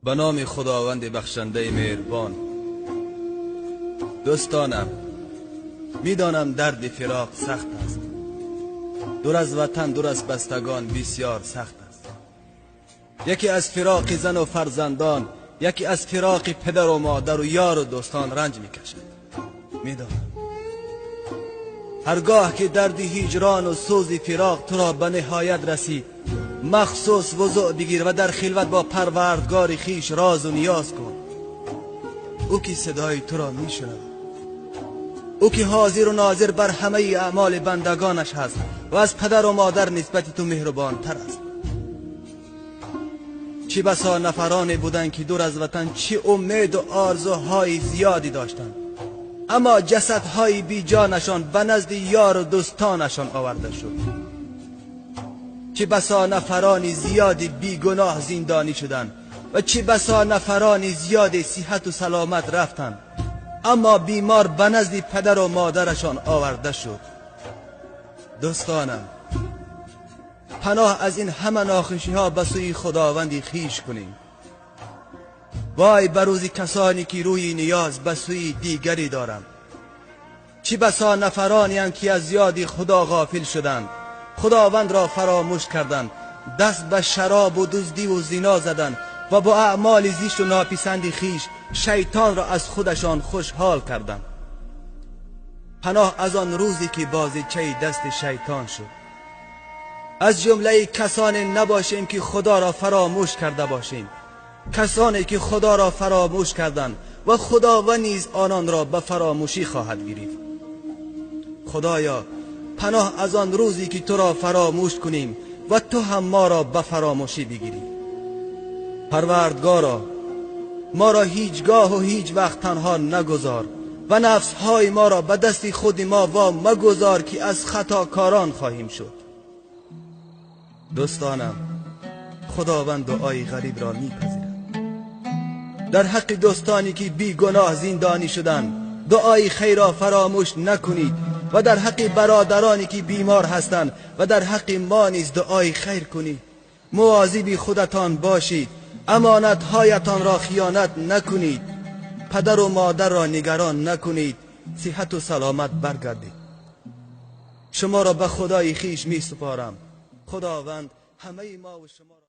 Ба номи Худованди бахшандаи меҳрубон. Дӯстонам, медонам дарди фироқ сахт аст. Дур аз ватан, дур аз бастагон бисёр сахт аст. Яке аз фироқи зану фарзандон, яке аз фироқи падару модар ва ёру дӯстон ранҷ мекашад. Медонам. Ҳаргоҳ ки дарди ҳиҷрон ва сӯзи фироқ туро ба ниҳоят расид, махсус вузӯ бигир ва дар хилват бо парвардгори хеш розу ниёз кун. Ӯ ки садои туро мешунавад, ӯ ки ҳозиру нозир бар ҳамаи аъмоли бандагонаш ҳаст ва аз падару модар нисбати ту меҳрубонтар аст. Чӣ басо нафароне буданд, ки дур аз ватан чӣ умеду орзуҳои зиёде доштанд, аммо ҷасадҳои беҷонашон ба назди ёру дӯстонашон оварда шуд. Чӣ басо нафарони зиёде бегуноҳ зиндонӣ шуданд ва чӣ басо нафарони зиёде сиҳату саломат рафтанд, аммо бемор ба назди падару модарашон оварда шуд. Дӯстонам, паноҳ аз ин ҳама нохушиҳо ба сӯи Худованди хеш кунем. Вой ба рӯзи касоне ки рӯи ниёз ба сӯи дигаре доранд. Чӣ басо нафаронеанд, ки аз ёди Худо ғофил шуданд, Худовандро фаромӯш карданд, даст ба шаробу дуздиву зино заданд ва бо аъмоли зишту нописанди хеш шайтонро аз худашон хушҳол карданд. Паноҳ аз он рӯзе ки бозичаи дасти шайтон шуд. Аз ҷумлаи касоне набошем, ки Худоро фаромӯш карда бошем, касоне ки Худоро фаромӯш карданд ва Худованд низ ононро ба фаромӯшӣ хоҳад гирифт. Худоё, паноҳ аз он рӯзе ки туро фаромӯш кунем ва ту ҳам моро ба фаромӯшӣ бигирӣ. Парвардгоро, моро ҳеҷгоҳу ҳеҷ вақт танҳо нагузор ва нафсҳои моро ба дасти худи мо во магузор, ки аз хатокорон хоҳем шуд. Дӯстонам, Худованд дуои ғарибро мепазирад. Дар ҳаққи дӯстоне ки бегуноҳ зиндонӣ шуданд, дуои хайрро фаромӯш накунед ва дар ҳаққи бародароне ки бемор ҳастанд ва дар ҳаққи мо низ дуои хайр кунед. Мавозиби худатон бошед, амонатҳоятонро хиёнат накунед, падару модарро нигарон накунед, сиҳату саломат баргардед. Шуморо ба Худои хеш месупорам. Худованд ҳамаи мо ва шуморо